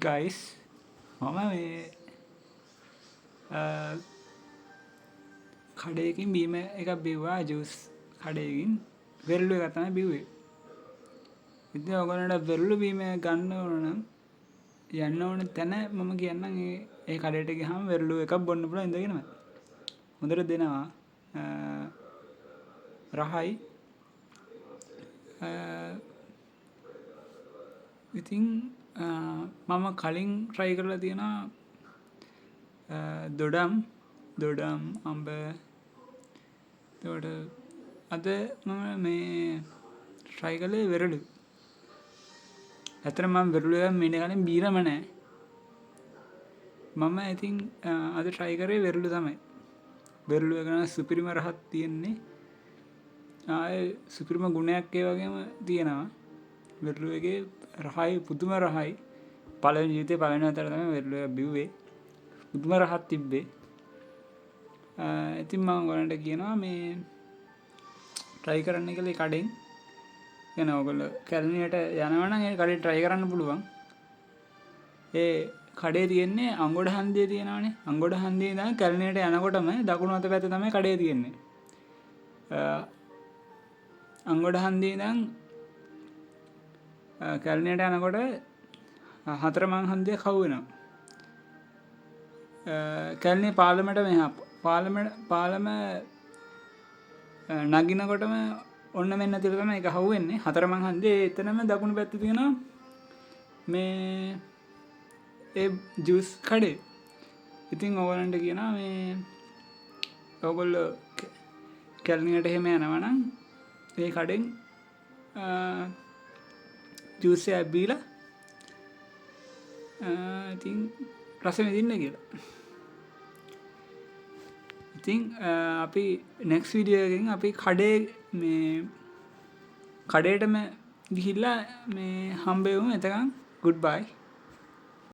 Guys, මම මේ කඩේකින් බීම එකක් බිව්වා, ජූස් කඩේකින් වෙරළු එකක් තමයි බිව්වේ. ඉතින් ඔයගොල්ලන්ට වෙරළු බීම ගන්න ඕන නම් යන්න ඕන තැන මම කියන්නම්. ඒ ඒ කඩේට ගියාම වෙරළු එකක් බොන්න පුළුවන් ඉඳගෙනම. හොඳට දෙනවා. රහයි. ඉතින් මම කලින් ට්‍රයි කරලා තියෙනවා දොඩම් දොඩම් අඹ. එතකොට අද මම මේ ට්‍රයි කළේ වෙරළු. ඇත්තටම මම වෙරළු එකක් මීට කලින් බීලම නෑ. මම ඉතින් අද ට්‍රයි කරේ වෙරළු තමයි. වෙරළු එක නම් සුපිරිම රහක් තියෙන්නේ. ආයේ සුපිරිම ගුණයක් ඒ වගේම තියෙනවා. වෙරළු එකේ රහයි, පුදුම රහයි. පළවෙනි ජීවිතේ පළවෙනි වතාවට තමයි වෙරළු එකක් බිව්වේ. පුදුම රහක් තිබ්බේ. ඉතින් මම ඔයගොල්ලන්ට කියනවා මේ ට්‍රයි කරන්න කියලා ඒ කඩෙන්. කියන්නේ ඔයගොල්ලෝ කැලණියට යනවා නම් ඒ කඩේ ට්‍රයි කරන්න පුළුවන්. ඒ කඩේ තියෙන්නේ අංගොඩ හන්දියේ තියෙනවනේ. අංගොඩ හන්දියේ ඉඳන් කැලණියට යනකොටම දකුණු අත පැත්තේ තමයි කඩේ තියෙන්නේ. අංගොඩ හන්දියේ ඉඳන් කැලණියට යනකොට හතරමං හන්දියක් හවු වෙනවා. කැලණිය පාලමට මෙහා පාලම නගිනකොටම ඔන්න මෙන්න තියලා තමයි ඒක හවු වෙන්නේ. හතරමං හන්දියේ එතනම දකුණු පැත්තේ තියෙනවා මේ ඒ ජූස් කඩේ. ඉතින් ඔයගොල්ලන්ට කියනවා මේ ඔයගොල්ලෝ කැලණියට එහෙම යනවා නම් ඒ කඩෙන් ජූස් එකක් බීලා ඉතින් රස විඳින්න කියලා. ඉතින් අපි නෙක්ස්ට් වීඩියෝ එකකින් අපි කඩේ මේ කඩේටම ගිහිල්ලා මේ හම්බෙමු. එතකන් ගුඩ් බයි.